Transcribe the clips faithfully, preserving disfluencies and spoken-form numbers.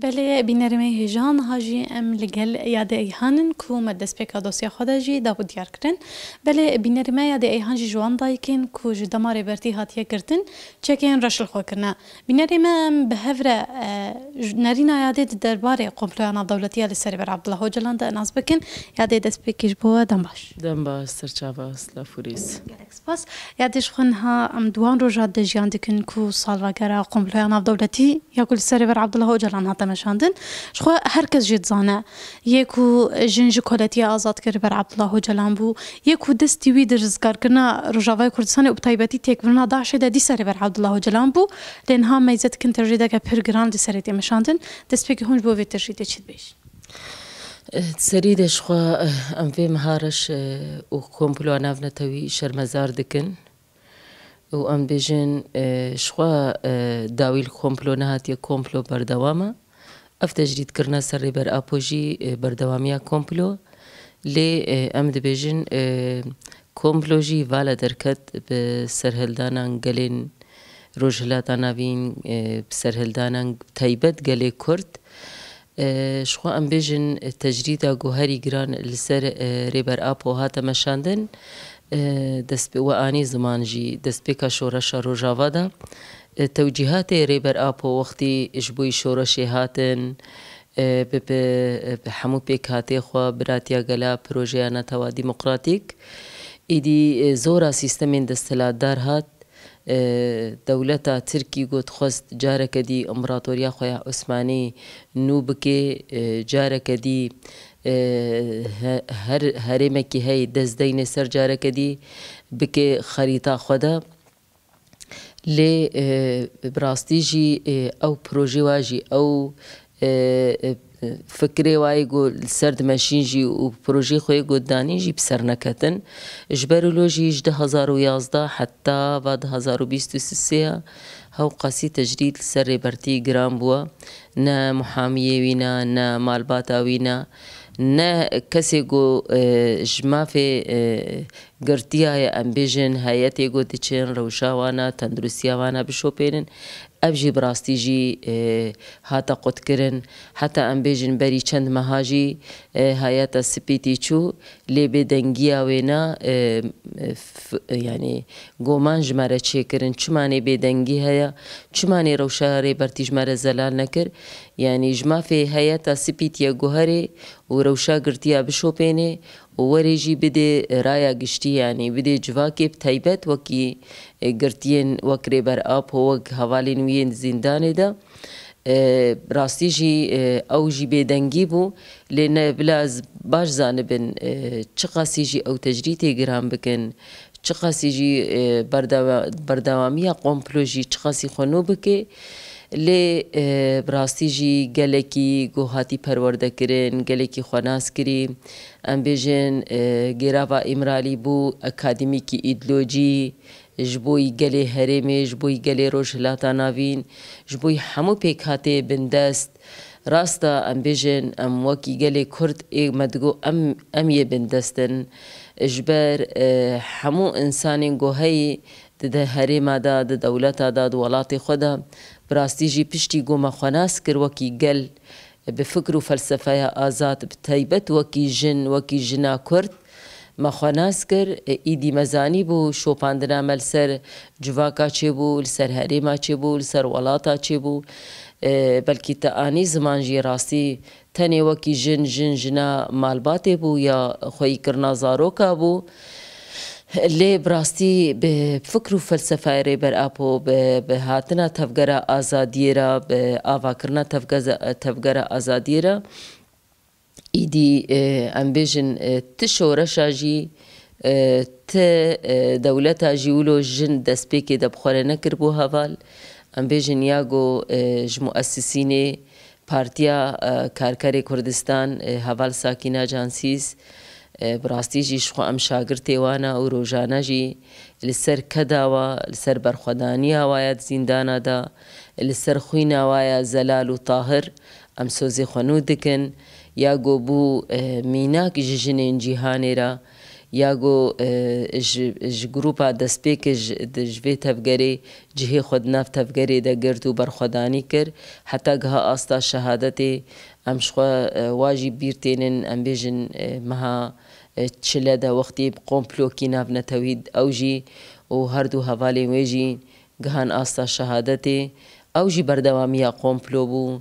Belê, bînerê me hêja niha jî em li gel Yadê Eyhan in ku me destpêka dosya xwe de jî dabû diyar kirin. Belê, bînerê me Yadê Eyhan jî ji wan dayikên ku ji dema Rêbertî hatiye girtin, çekên reş li xwe kirine. Bînerê me em bi hev re, e, ji nerîna Yadê di derbarê komploya navdewletî ya li ser Rêber Abdullah Ocalan de nas bikin. Yadê, destpêkî ji bo we dem baş. Dem baş, serçava, silav û rêz. Gelek spas. Yadê, ji xwe niha em di wan roja de jiyan dikin ku salvegera komploya navdewletî ya ku li ser Rêber Abdullah Ocalan hate meşandin. Ji xwe her kes jê dizane. Yê ku jin ji koletiya azad kir Rêber Abdullah Ocalan bû. Yê ku destî wî di rizgarkirina Rojavayê Kurdistanê û bi taybetî têkbirina DAIŞê de dîsa Rêber Abdullah Ocalan bû. Lê niha me îze dikin tecrîdeke pir giran di serê tê meşandin. Destpêkê hûn ji bo vê tecrîdê çi dibêjin? Di serî de ji xwe, eh, em vê meha reş, eh, û komploya navnetewî şermezar dikin. Û em bêjin, e, ji xwe, e, dawî li komplo nehatiye, komplo berdewam e. Ev tecrîdkirina ser Rêber Apo jî, e, berdewamiya komplo. Lê, e, em dibêjin, e, komplo jî vala derket bi serhildanan gelên Rojhilata Navîn, e, bi serhildanan taybet gelê Kurd. E, ji xwe em bêjin, e, tecrîda ku herî giran li ser, e, Rêber Apo hate meşandin, e, dest pê-, we anî ziman jî destpêka şoreşa Rojava de, e, tewcîhatê Rêber Apo wextî ji bo şoreşê hatin, e, bi, bi, bi hemû pêkhatê xwe, biratiya gela, projeya netewa demokratîk, êdî, e, zora sîstemên desthilatdar hat, e, dewleta Tirkî got xwest careke dî împaratoriya xwe ya Osmanî nû bike, e, careke dî, e, he-, her herêmekî heye dest deynê ser careke dî bike xerîta xwe de. Lê, e, bi rastî jî, e, ew projê wa jî, ew e, e, fikrê wayê ku li ser dimeşîn jî û projeyê xwe yê ku danîn jî bi ser neketin. Ji ber wilo jî ji du hezar û yazdeh heta va du hezar û bîst û sê ya hewqasî tecrîd li ser Rêbertî giran bûye. Ne muhamiyê wî ne, ne malbata wî ne, ne kesê ku, e, ji mafê, e, girtiya ye, em bêjin heyetê ku diçin rewşa wana, tenduristiya wana bişopênin. Ev jî bi rastî jî, e, hate qutkirin. Heta em bêjin berî çend meha jî, e, heyeta Spîtî çû, lê bêdengiya wê ne, e, f-, yanî goman ji me re çêkirin. Çima nê bêdengî heye? Çima nê rewşa Rêbertî ji me re zelal nekir? Yanî ji mafê heyeta Spîtî ye guherê û rewşa girtiya bişopênê, û werê jî bidê raya giştî, yanî bidê civakê bi taybet wekî, e, girtiyên wek Rêber Apo, wek hevalên wî yên di zîndanê de. E, rastî jî, e, ew jî bêdengî bû, lê ne bila z-, baş zanibin, e, çiqasî jî ew tecrîdê giran bikin, çiqasî jî, e, berdewa-, berdewamiya komplo jî çiqasî xwe nû bike. Lê, e, bi rastî jî gelekî ku hatî perwerdekirin, gelekî xwe nas kirî. Em bêjin, e, Gêrava Îmralî bû akademîkî îdeolojî, ji bo yî gelê herêmê, ji bo yî gelê Rojhilata Navîn, ji bo yî hemû pêkhatê bindest. Rast e, em bêjin, em wekî gelê Kurd ê me digo em, em yê bindest in. Ji ber, e, hemû însanên ku heyî di, di herêma de, di dewleta de, di welatê xwe de, bi rastî jî piştî ku me xwe nas kir wekî gel, bi fikr û felsefeya azad, bi taybet wekî jin, wekî jina Kurd, me xwe nas kir, e, îdî me zanîbû şopandina me li ser civaka çêbû, li ser herêma çêbû, li ser welata çêbû. E, belkî te anî ziman jî rastî tenê wekî jin, jin jina malbatê bû ya xweyîkirina zaroka bû. Lê bi rastî bi fikr û felsefeyê Rêber Apo, bi, bi hatina tevgera azadiyê re, bi avakirina tevgeza-, tevgera azadiyê re, îdî, e, em bêjin, e, ti şoreşa jî, e, ti, e, dewleta jî wilo jin destpêkê de bi xwe re nekiribû heval. Em bêjin ya ku, e, ji muesisînê Partiya, e, Karkerê Kurdistan, e, heval Sakîna Cansîz, e, bi rastî jî ji xwe em şagirtê wan e û rojane jî li ser keda wa, li ser berxwedaniya wa ya di zîndana de, li ser xwîna wa ya Zelal û Tahir, em sozê xwe nû dikin. Ya ku bû, e, mînak ji jinên cîhanê re, ya ku, e, ji, ji grûpa destpêkê ji, di, ji vê tevgerê cihê xwe di nav tevgerê de girt û berxwedanî kir, heta giha asta şehadetê. Em ji xwe, e, wa jî bîr tênin, em bêjin, e, meha, e, çile de wextî bi komplokî navnetewî ew jî û her du hevalên wê jî gihan asta şehadetê. Ew jî berdewamiya komplo bû.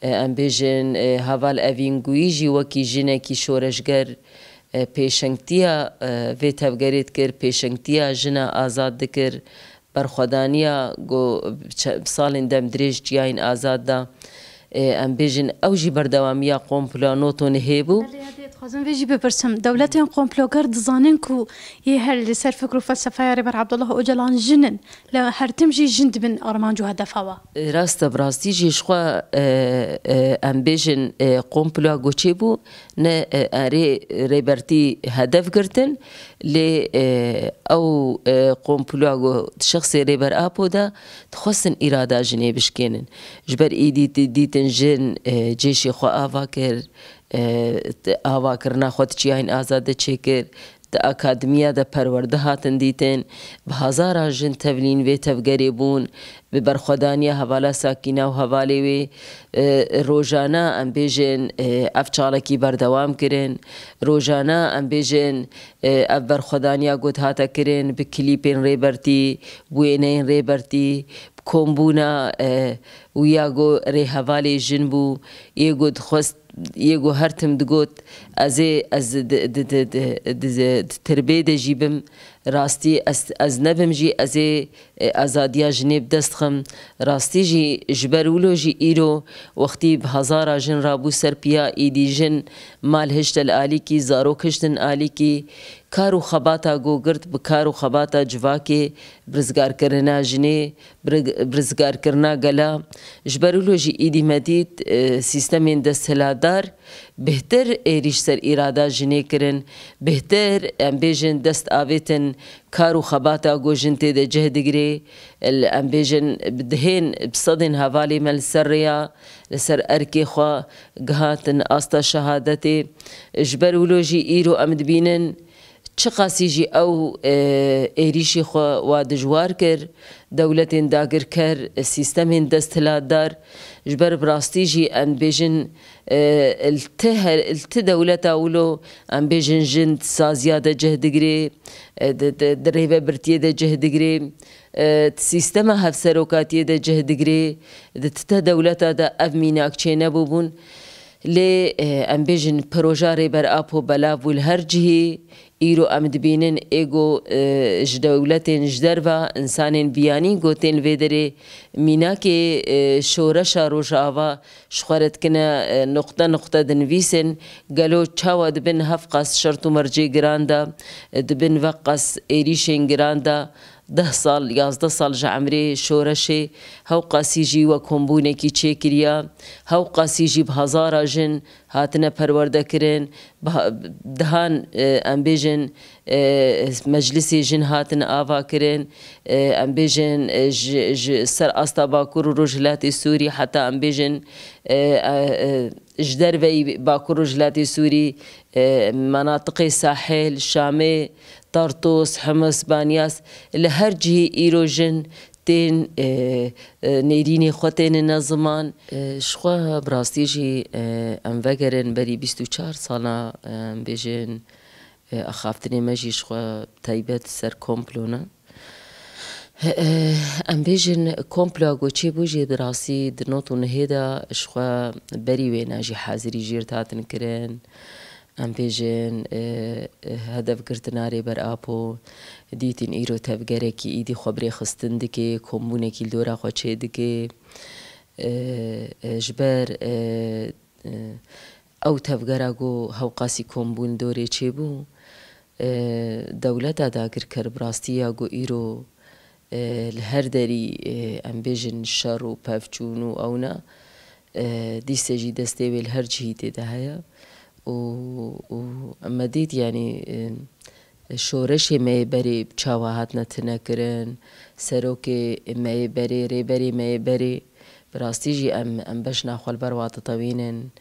E, em bêjin, e, heval Evîn Guyî jî wekî jinekî şoreşger, e, pêşengtiya, e, vê tevgerê dikir, pêşengtiya jina azad dikir, berxwedaniya ku çe-, salên demdirêj çiyayên azad da. E, em bêjin, ew jî berdewamiya komploya not û nihê bû. Belê, ya dê dixwazim vê jî bipirsim. Dewletên komploger dizanin ku yê her li ser fikr û felsefeya Rêber Abdullah Ocalan jin in. Li hertim jî jin dibin armanc û hedefa we. Rast e, bi rastî jî ji xwe, e, e, em bêjin, e, komploya goçê bû, ne, e, erê rêbertî hedef girtin, lê, e, ew, e, komploya ku di şexsê Rêber Apo de dixwestin îrada jinê bişkênin. Ji ber îdî di-, dîtin jin, e, cêşê xwe ava kir, e, t-, avakirina xwe di çiyayên azad de çêkir, di akademiya de perwerde hatin dîtin, bi hezara jin tevlîn vê tevgerê bûn, bi berxwedaniya hevala Sakîna û hevalê wê, e, rojane em bêjin, e, ev çalakî berdewam kirin. Rojane em bêjin, e, ev berxwedaniya got hate kirin, bi klîpên Rêbertî, bi wêneyên Rêbertî, bi kombûna, e, wî ya got rêhevalê jin bû, yê got dixwest, yê got her tim digot, ez ê, ez di, di, di, di, di, di tirbê de jî bim, rastî ez, ez nebim jî, ez ê, e, azadiya jinê bi dest xim. Rastî jî ji ber wilo jî îro wextî bi hezara jin rabû ser piya, îdî jin mal hişte li alîkî, zarok hiştin alîkî, kar û xebata ku girt bi kar û xebata civakê, bi rizgarkirina jinê, bi rig-, bi rizgarkirina gela. Ji ber wilo jî îdî me dît, e, sîstemên desthilatdar bêhtir êrîş ser îrada jinê kirin, bêhtir, em bêjin, dest avêtin kar û xebata ku jin tê de cih digirê. Em bêjin, bi dihên, bi sedên hevalê me li ser rêya, li ser erkê xwe gihatin asta şehadetê. Ji ber wilo jî îro em dibînin, çiqasî jî ew, e, êrîşî xwe wa dijwar kir, dewletên dagirker, sîstemên desthilatdar, ji ber bi rastî jî em bêjin, e, li ti her, li ti dewleta wilo em bêjin jin di saziya de cih digirê, e, di, di, di rêvebirtiyê de cih digirê, e, di sîstema hevserokatiyê de cih digirê, di ti te dewleta de ev mînak çênebûbûn. Lê, e, em bêjin proja Rêber Apo belav bû li her cihî, îro em dibînin ê ku, e, ji dewletên ji derve, însanên biyanî ku tên li vê derê mînakê, e, şoreşa Rojava ji xwe re dikine, e, nuqte nuqte dinivîsin, gelo çawa dibin hevqas şert û mercê giran de, e, dibin veqas êrîşên giran de, deh sal, yazdeh sal ji emrê şoreşê, hewqasî jî wek kombûnekî çêkiriya, hewqasî jî bi hezara jin hatine perwerdekirin, bi ha-, dehan, e, em bêjin, e, meclisê jin hatin avakirin, e, em bêjin, e, ji, ji ser asta Bakur û Rojhilatê Sûrî heta em bêjin, e, e, e, ji derveyî Bakur û Rojhilatê Sûrî, e, menatiqê Sahel, Şamê, Tartus, Himis, Banyas, li her cihî îro jin tên, e, e, nêrînê xwe têne ne ziman. E, ji xwe bi rastî jî, e, em vegerin berî bîst û çar sala, e, em bêjin, e, axaftinê me jî ji xwe taybet ser komplo ne. E, em bêjin komploya ku çêbû jî bi rastî di not û nihê de ji xwe berî wêne jî hazirî jêr hatin kirin. Em bêjin, e, e, hedefgirtina Rêber Apo, dîtin îro tevgerekî îdî xwe bi rêxistin dike, kombûnekî li dora xwe çêdike. E, e, ji ber, e, e, ew tevgera ku hewqasî kombûn dorê çêbû, e, dewleta dagirker bi rastî ya ku îro, e, li her derî, e, em bêjin şer û pevçûn û ewna, e, dîse jî destê wê li her cihî tê de heye û, û me dît, yanî, e, şoreşê me yê berê çawa hatine tune kirin, serokê me yê berê, rêberê me yê berê, bi rastî jî em, em beşna xwe li ber wa ditewînin,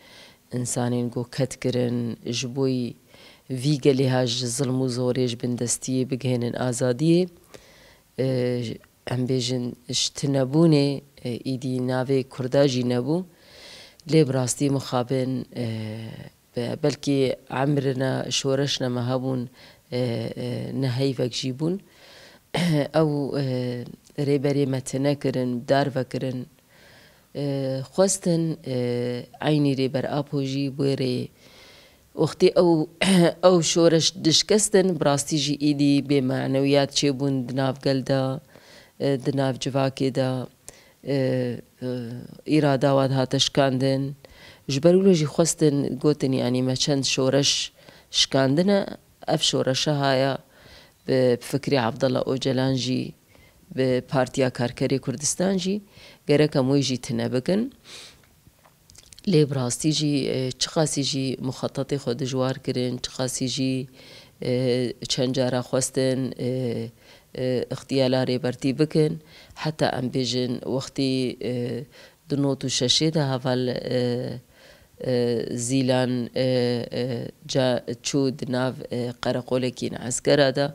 însanên ku qet kirin, ji bo yî vî gelê ha ji zilm û zorê ji bindestiyê bigihênin azadiyê. E, em bêjin ji tinebûnê, e, îdî navê Kurda jî nebû. Lê bi rastî mixabin, e, be-, belkî emrina şoreşna me hebûn, e, e, ne heyvek jî bûn. Ew, e, rêberê me tine kirin, dar vekirin. E, xwestin, e, eynî Rêber Apo jî bi wê rêyê. Wextî ew, ew şoreş dişkestin, bi rastî jî îdî bê manewiyat çêbûn di nav gel de, e, di nav civakê de, e, e, îrada wan dihate şikandin. Ji ber wilo jî xwestin gotin, yanî me çend şoreş şikandine, ev şoreşa haya bi fikrê Abdullah Ocalan jî, bi Partiya Karkerê Kurdistan jî gerek em wê jî tine bikin. Lê bi rastî jî, e, çiqasî jî muxetetê xwe dijwar kirin, çiqasî jî, e, çend cara xwestin, e, e, îxtiyala Rêbertî bikin. Heta em bêjin wextî, e, di not û şeşê de heval, e, e, Zîlan, e, e, ca çû di nav, e, qereqolekî eskera de,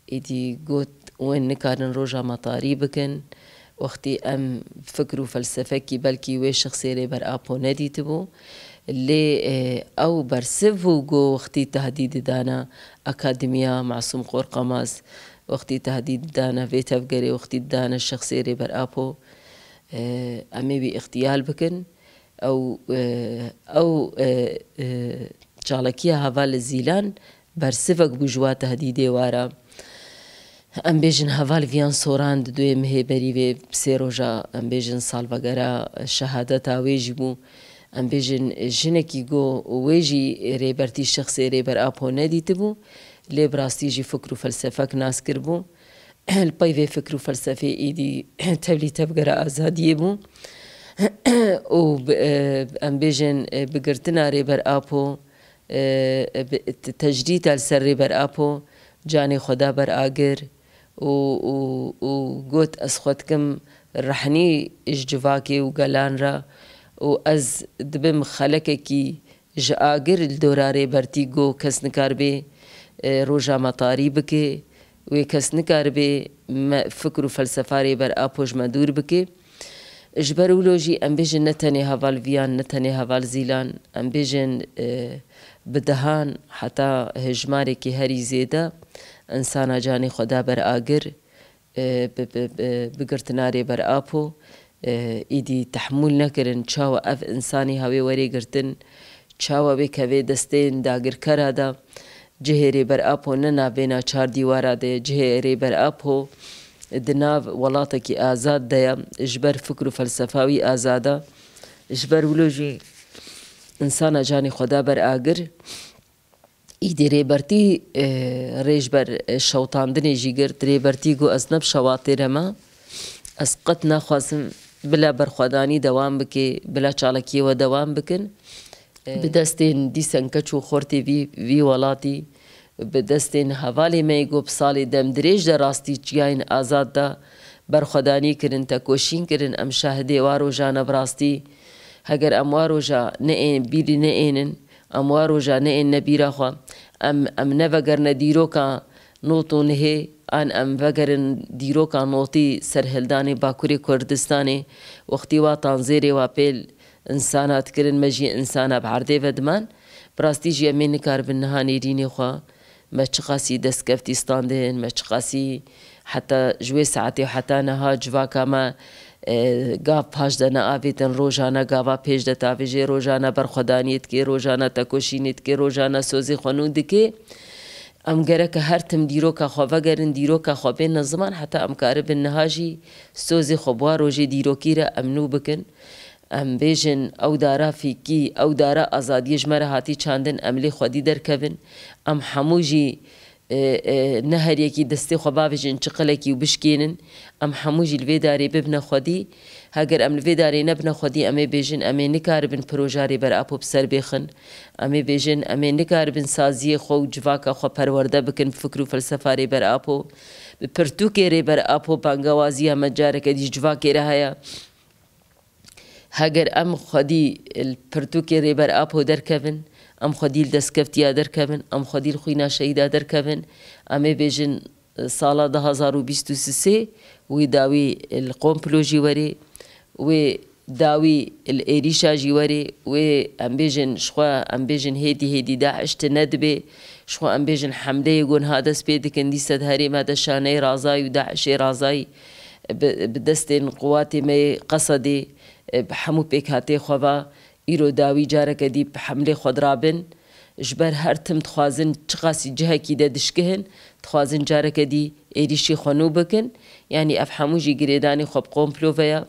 êdî got, wên nikarin roja me tarî bikin. Wextî em fikr û felsefekî belkî wê şexsê Rêber Apo nedîtibû. Lê, e, ew bersiv bû ku wextî tehdîdî dana akademiya Masûm Qorqamaz, wextî tehdîdî dana vê tevgerê, wextî dana şexsê Rêber Apo, e, em ê wî îxtiyal bikin. Ew, e, ew, e, e, çalakiya heval Zîlan bersivek bû ji wa tehdîdê wara. Em bêjin heval Viyan Soran di duyê mihê berî vê sê roja, em bêjin salvegera şehadeta wê jî bû. Em bêjin jinekî ku wê jî Rêbertî şexsê Rêber Apo nedîtibû, lê bi rastî jî fikr û felsefek nas kiribû. Li pey vê fikr û felsefê êdî tevlî tevgera azadiyê bû. Û bi, e, em bêjin, e, bi girtina Rêber Apo, e, bi te-, tecrîda li ser Rêber Apo canê xwe da ber agir û, û, û got, ez xwe dikim rehnî ji civakê û gelan re û ez dibim xelekekî ji agir li dora Rêbertî ku kes nikaribe, e, roja me tarî bike, wê kes nikaribe me fikr û felsefa Rêber Apo ji me dûr bike. Ji ber wilo jî em bêjin ne tenê heval Viyan, ne tenê heval Zîlan, em bêjin, e, bi dehan heta hejmarekî herî zêde insana canê xwe da ber agir, e, bi, bi, bi, bi girtina Rêber Apo, e, êdî tehmûl nekirin, çawa ev insanî hawê werê girtin, çawa wê kevê destên dagirkera de, cihê Rêber Apo ne navbêna çar dîwara de ye, cihê Rêber Apo di nav welatekî azad de ye, ji ber fikr û felsefa wî azad e, ji ber wilo jî insana canê xwe da ber agir. Îdî Rêbertî, e, rê ji ber, e, şewtandinê jî girt. Rêbertî got, ez ne bi şewatê re me. Ez qet naxwazim bila berxwedanî dewam bike, bila çalakiyê we dewam bikin. E, bi destên dîsen keç û xortê vî, vî welatî, bi destên hevalê me yê got bi salê dem dirêj de rastî çiyayên azad de berxwedanî kirin, tekoşîn kirin. Em şahidê wa rojane bi rastî. Heger em wa roja ne ên, bîrî ne ênin, em wa roja ne ên ne bîra xwe. Em, em nevegerine dîroka not û nihê, an em vegerin dîroka notî serhildanê Bakurê Kurdistanê, wextî wa tanzêrê wa pêl insana dikirin, me jî insana bi erdê ve diman. Bi rastî jî em ê nikaribin niha nêrînê xwe, me çiqasî destkeftî standin, me çiqasî heta ji wê saetê heta niha civaka me, e, gav paş de neavêtin, rojane gava pêş de tavêjê, rojane berxwedaniyê dike, rojane tekoşînê dike, rojane sozê xwe nû dike. Em gereke her tim dîroka xwe vegerin, dîroka xwe bêne ziman, heta em karibin niha jî sozê xwe bi wa rojê dîrokî re em nû bikin. Em bêjin, ew dara fîkî, ew dara azadiyê ji me re hatî çandin, em lê xwedî derkevin. Em hemû jî, e, e, ne her yekî destê xwe bavêjin çiqilekî û bişkênin. Em hemû jî li vê darê bibine xwedî. Heger em li vê darê nebine xwedî, em ê bêjin, em ê nikaribin proja Rêber Apo bi ser bêxin. Em ê bêjin, em ê nikaribin saziyê xwe û civaka xwe perwerde bikin bi fikr û felsefa Rêber Apo. Bi pirtûkê Rêber Apo bangewaziya me careke dî ji civakê re heye. Heger em xwedî li pirtûkê Rêber Apo derkevin, Em xwedî li destkeftiya derkevin, em xwedî li xwîna şehîda derkevin. Em ê bêjin, e, sala du hazar û bîst û sê wî dawî li komplo jî werê, wê dawî li êrîşa jî werê, wê em bêjin, ji xwe em bêjin hêdî hêdî DAIŞ tune dibe, ji xwe em bêjin hemleyê ku niha dest pê dikin, dîsa di herêma de şaneyê razayî û DAIŞê razayî bi, bi destên quwatê me yê Qesedê, e, bi hemû pêkhatê xwe ve îro dawî careke dî bi hemlê xwe dirabin. Ji ber her tim dixwazin çiqasî cihekî de dişkihin, dixwazin careke dî êrîşî xwe nû bikin. Yanî ev hemû jî girêdanê xwe bi komplo ve ye.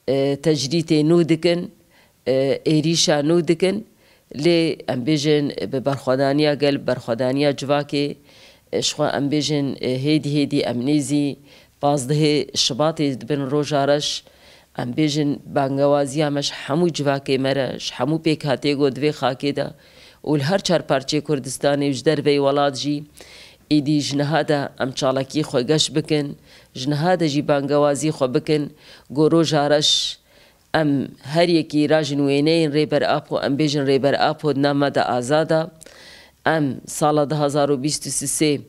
E, tecrîtê nû dikin, e, êrîşa nû dikin. Lê em bêjin bi berxwedaniya gel, berxwedaniya civakê, e, ji xwe em bêjin, e, hêdî hêdî em nêzî pazdehê Şibatê dibin roja reş. Em bêjin bangewaziya me ji hemû civakê me re, ji hemû pêkhatê ku di vê xakê de û li her çar parçeyê Kurdistanê û ji derveyî welat jî, êdî ji niha de em çalakî xwe geş bikin, ji niha de jî bangewazî xwe bikin ku roja reş em her yekî rajin wêneyên Rêber Apo, em bêjin Rêber Apo di nav me de azad e. Em sala du hazar û bîst û sê,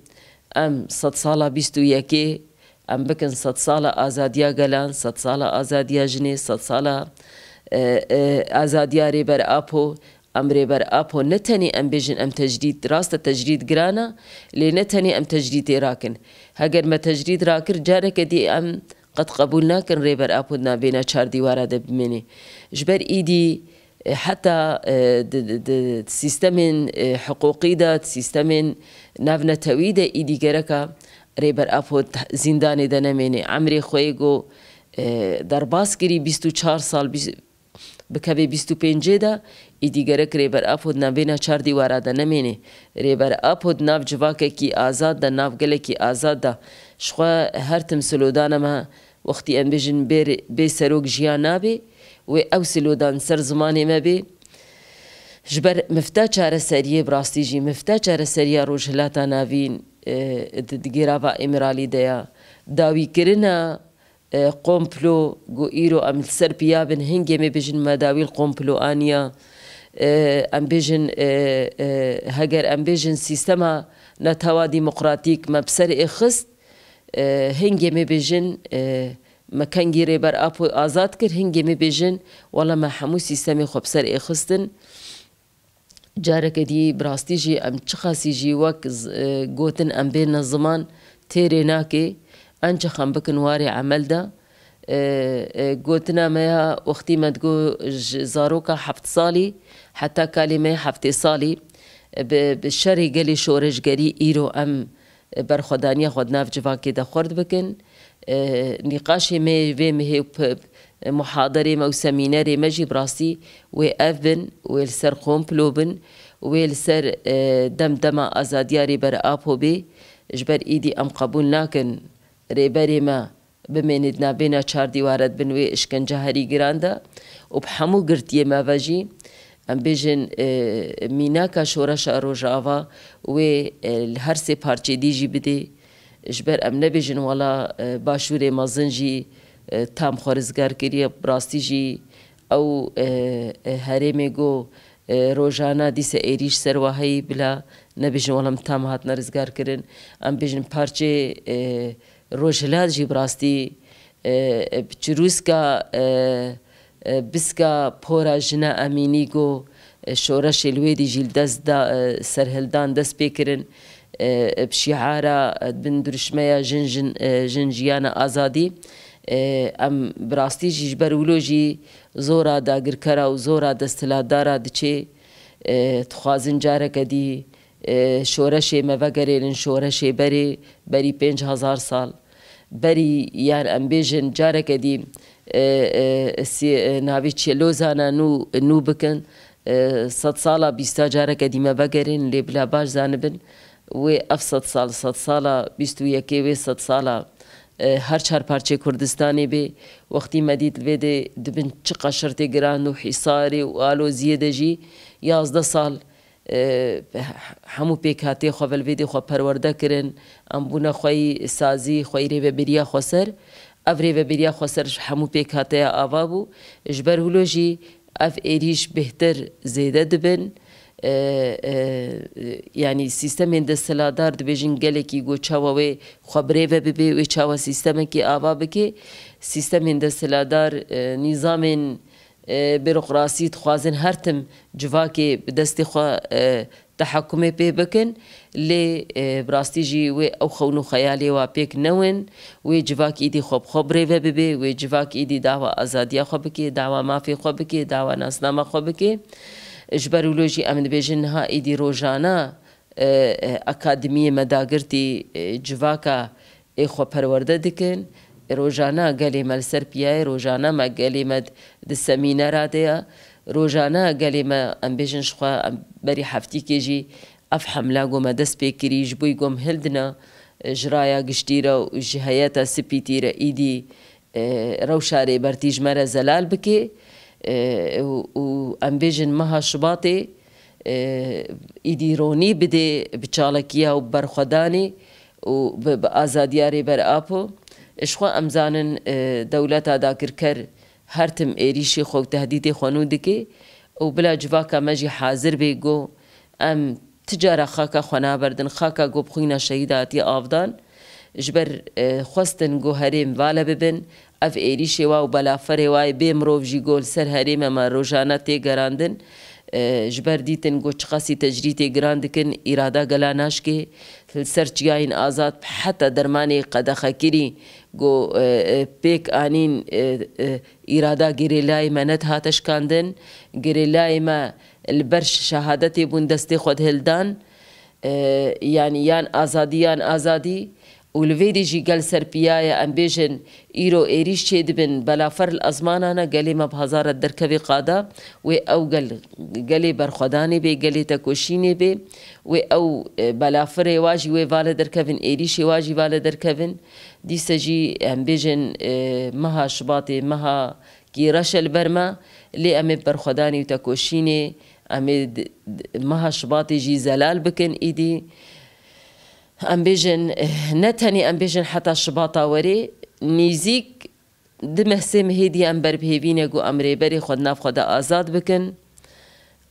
em sedsala bîst û yekê, em bikin sedsala azadiya gelan, sedsala azadiya jinê, sedsala, e, e, azadiya Rêber Apo. Em Rêber Apo ne tenê em bêjin em tecrîd, rast e tecrîd giran e, lê ne tenê em tecrîdê rakin. Heger me tecrîd rakir, careke dî em qet qebûl nakin Rêber Apo di navbêna çar dîwara de bimêne. Ji ber îdî, e, heta, e, di, di, di sîstemên, e, hiqûqî de, di sîstemên navnetewî de îdî gereka Rêber Apo di zîndanê de nemêne. Emrê xwe yê ku, e, derbas kirî bîst û çar sal, bîst, bikeve bîst û pêncê de, îdî gerek Rêber Apo di navbêna çar dîwara de nemêne. Rêber Apo di nav civakekî azad de, nav gelekî azad de, ji xwe her tim silodana me, wextî em bêjin bê, bê serok jiyan nabe, wê ew silodan ser zimanê me bê. Ji ber mifta çareseriyê, bi rastî jî mifta çareseriya Rojhilata Navîn, e, di, di gêrava Îmralî de ya. Dawîkirina e, komplo, ku îro em li ser piya bin, hingê me bêjin me dawî li komplo aniya. E, em bêjin, e, e, heger em bêjin sîstema netewa demokratîk me bi ser ê xist, e, hingê me bêjin, e, me kengî Rêber Apo azad kir, hingê me bêjin, wela me hemû sîstemê xwe bi ser ê xistin. Careke dî bi rastî jî em çiqasî jî wek z-, e, gotin em bêne ziman têrê nake, encax em bikin warê emel de. E, e, gotina me ya wextî me digo ji zaroka heft salî heta kalê me heftê salî, e, bi, bi şerê gelê şoreşgerî îro em berxwedaniya xwe di nav civakê de xurt bikin. E, nîqaşê me vê mihê û p-, muhaderê me û semînerê me jî bi rastî wê ev bin, wê li ser komplo bin, wê li ser, e, dem dema azadiya Rêber Apo bê. Ji ber îdî em qebûl nakin rêberê me bimêne di navbêna çar dîware de bin wê işkence herî giran de û bi hemû girtiyê me ve jî, em bêjin, e, mînaka şoreşa Rojava wê, e, li her sê parçeyê dî jî bidê. Ji ber em nebêjin wela, e, Başûrê mezin jî, e, tam xwe rizgar kiriye. Bi rastî jî ew, e, e, herêmê ku, e, rojana dîse êrîş ser wa heyî bila nebêjin wela em tam hatine rizgar kirin. Em bêjin parçeyê, e, Rojhilat jî bi rastî, e, e, bi çirûska, e, e, biska pora jina Emînî ku, e, şoreşê li wê dî jî li dest da, e, serhildan dest pê kirin, e, e, bi şîara, e, bin dirûşmeya jin, jin, e, jin jiyana azadî. E, em bi rastî jî ji ber wilo jî zora dagirkera û zora desthilatdara diçê, e, dixwazin careke dî, e, şoreşê me vegerênin şoreşê berê, berî pênc hezar sal. Berî, yan em bêjin careke dî, e, e, sî-, e, navê çi ye, lozana nû, nû bikin, e, sedsala bîsta careke dî me vegerên, lê bila baş zanibin, wê ev sedsal, sedsala bîst û yekê wê sedsala, e, her çar parçeyê Kurdistanê bê. Wextî me dît li vê dê dibin çiqa şertê giran û hîsarê û aloziyê de jî yazdeh sal, e, hemû pêkhatê xwe ve li vê dê xwe perwerde kirin. Em bûne xweyî sazî, xweyî rêveberiya xweser. Ev rêveberiya xweser ji hemû pêkhateya ava bû. Ji ber wilo jî ev êrîş bêhtir zêde dibin. e, e, yanî sîstemên desthilatdar dibêjin gelekî ku çawa wê xwe birêve bibe, wê çawa sîstemekî ava bike. Sîstemên desthilatdar, e, nîzamên, e, bîrokrasî dixwazin her tim civakê bi destê xwe, e, tehekumê pê bikin. Lê, e, bi rastî jî wê ew xewn û xeyalê wa pêk newin. Wê civak îdî xwe bi xwe birêve bibe, wê civak îdî dawa azadiya xwe bike, dawa mafê xwe bike, dawa nasnama xwe bike. Ji ber wilo jî em dibêjin niha îdî rojana, e, e, akademiyê me dagirtî, e, civaka ê xwe perwerde dikin. Rojana gelê me li ser piya ye, rojana me gelê me di semînera de ye. Rojana gelê me, em bêjin ji xwe, em berî heftîkê jî ev hemla ku me dest pê kirî, ji bo ku em hildina, e, ji raya giştî re û ji heyeta sipîtî re îdî, e, rewşa Rêbertî ji me re zelal bike, e, û, û em bêjin meha Şibatê, e, îdî ronî bidê bi çalakiya û berxwedanê û bi, bi azadiya Rêber Apo. Ji xwe em zanin, e, dewleta dagirker her tim êrîşê xwe û tehdîdê xwe nû dike û bila civaka me jî hazir bê ku em ti cara xaka xwe naberdin, xaka ku bi xwîna şehîda hatiye avdan. Ji ber, e, xwestin ku herêm vale bibin, ev êrîşê wa û belaferê wa yê bê mirov jî ku li ser herêma me rojane tê gerandin, e, ji ber dîtin ku çiqasî tecrîtê giran dikin, îrada gela naşkê, li ser çiyayên azad heta dermanê qedexekirî ku, e, e, pêk anîn, e, e, îrada gerîlayê me nedihate şikandin, gerîlayê me li ber şehadetê bûn destê xwe dihildan, e, yanî yan azadî yan azadî û li vê dî jî gel serpiya ye, em bêjin îro êrîş çêdibin, belafer li ezmanan e, gelê me bi hezara derkevê qada, wê ew gel, gelê berxwedanê bê, gelê tekoşînê bê, wê ew, e, belafirê wa jî wê vale derkevin, êrîşê wa jî vale derkevin. Dîse jî em bêjin, e, meha Şibatê, meha kî reş e li ber me, lê em ê bi berxwedanî û tekoşînê, em ê di, di, meha Şibatê jî zelal bikin îdî. Em bêjin, eh, ne tenê em bêjin heta Şibata werê, nîzîk di meh sê mehê dî em ber bi hêvî ne ku em rêberê xwe di nav xwe de azad bikin.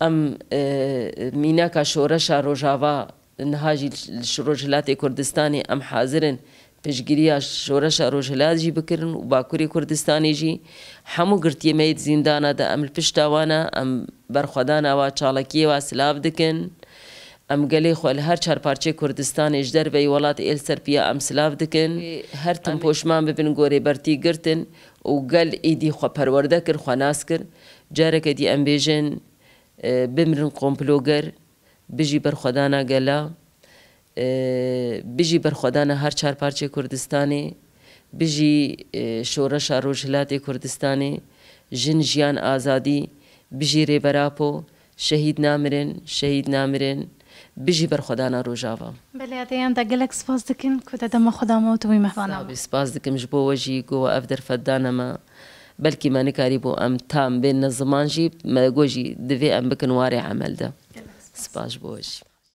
Em, eh, mînaka şoreşa Rojava niha jî li Rojhilatê Kurdistanê em hazir in piştgiriya şoreşa Rojhilat jî bikirin û Bakurê Kurdistanê jî. Hemû girtiyê me yê di zîndana de em li pişta wan e, em berxwedana wa çalakiyê wa silav dikin. Em gelê xwe li her çar parçeyê Kurdistanê ji derveyî welatê ê li ser piya em silav dikin. Her tim poşman bibin gorê bertî girtin û gel êdî xwe perwerde kir, xwe nas kir. Careke dî em bêjin, e, bimrin komploger, bijî berxwedana gela, e, bijî berxwedana her çar parçeyê Kurdistanê, bijî, e, şoreşa Rojhilatê Kurdistanê, jin, jiyan, azadî, bijî Rêber Apo, şehîd namirin, şehîd namirin, bijî berxwedana Rojava. Belê, ez ê em de gelek spas dikin ku te dema xwe da me û tu bûyî mehvana me. Sabî, spas dikim ji bo we jî ku we ev derfet dane me. Belkî me nikarîbû em tam bêne ziman jî, me got jî divê em bikin warê emel de. Gelek spas. Spas ji bo we jî.